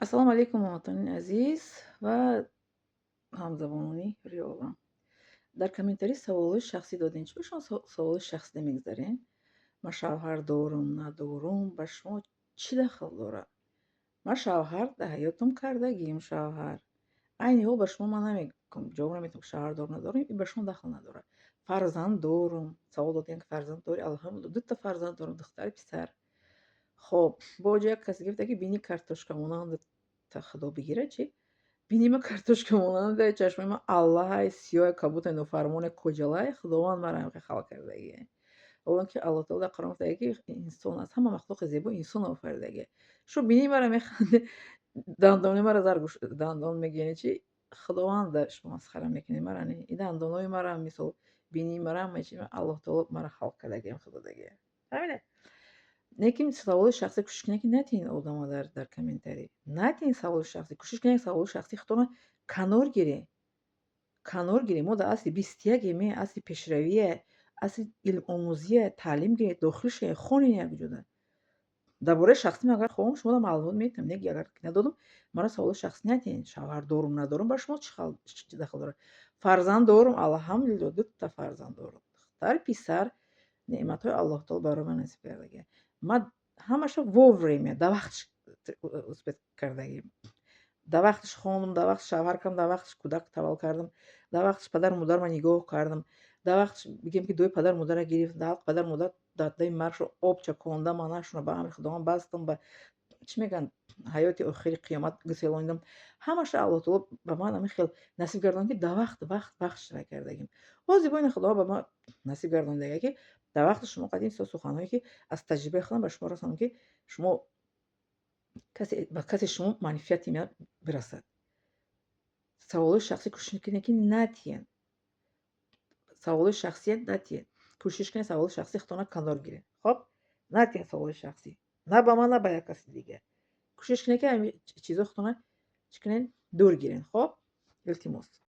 Ассалому алайкум, ҳамватанони азиз ва ҳамзабонони рӯи. Дар комментарий саволҳои шахсӣ додем. Чӣ ба шумо саволҳои шахсӣ намегузарем? Ман шавҳар дорум, надорум, ба шумо чӣ дахл дорад? Ман шавҳар дар ҳаётам кардагим, шавҳар. Айни ҳол ба шумо ман намегӯям, ҷавоб наметиҳам, шавҳар дорум, надорум, ин ба шумо дахл надорад. Фарзанд дорум. Савол додем, ки фарзанд дорӣ? Алҳамдулилла, дута фарзанд дорум, духтару писар. Хоб, бо ҷо як касе гуфта, ки бини картошка монанда, та худо бигирад, чӣ? Бини ма картошка монанда, чашмои ман аллаҳай, сиёҳ, кабутай, нофармоне, коҷалай, Худованд мара ҳамин халқ кардагие. Он ки Аллоҳ таоло дар Қуръон гуфтаги, ки инсон аз ҳама махлуқи зебо инсон офаридагие. Шумо бинии мара механде, дандони мара заргӯш дандон мегӯяни чӣ? Худованд шумо масхара мекунед мара не. И дандонои мара, мисол, бинии мара, ҳамаи чи Аллоҳ таоло мара халқ кардагиам, худодагие. Фаҳмидед? Лекин саволи шахсӣ кӯшиш кунед, ки натиҳед одама дар комментарий. Натиҳед саволи шахсӣ. Кӯшиш кунед, саволи шахсии худтонро канор гиред. Канор гиред. Мо дар асри 21-ем, асри пешравие, асри илмомӯзие, таълим гиред, дохил шавед, хонед якҷода. Дар бораи шахсӣ ман агар хоҳам, шуморо маълумот метиҳам. Не, агар надодум, мара саволи шахсӣ натиҳед. Шавҳар дорум, надорум, ба шумо чӣ дахл дорад? Фарзанд дорум, алҳамдулилло, дута фарзанд дорум. Духтар, писар, неъматҳои Аллоҳ таоло барои ман насиб кардагия. Ман ҳамаша вовремя, дар вақтш успеть кардагим. Дар вақташ хондум, дар вақташ шавҳар кардам, дар вақташ кӯдак таваллуд кардам, дар вақташ падару модарро нигоҳ кардам, дар вақташ, бигем, ки дуои падару модарро гирифтам, дар ҳаққи падару модар дар дами маргшон об чакондам, манашонро ба амри Худованд бастам, ба чӣ мегӯянд, ҳаёти охири қиёмат гуселонидам. Ҳамаша Аллоҳ таоло ба ман ҳамин хел насиб гардонд, ки дар вақт вақт вақтш вай кардагим. Ҳозир бо ин Худованд ба ман насиб гардондага, ки дар вақти шумо қадим суханҳое, ки аз таҷрибаи худам ба шумо расонам, ки шумо касе ба касе шумо манфиати бирасад. Саволҳои шахсӣ кӯшиш кунед, ки натиҳед. Саволҳои шахсият натиҳед. Кӯшиш кунед, саволи шахсии худтонро канор гиред. Хоб, натиҳед саволи шахсӣ на ба ман, на ба як каси дигар. Кӯшиш кунед, ки ҳамин чизҳои худтонро чӣ кунед, дур гиред. Хоб, илтимос.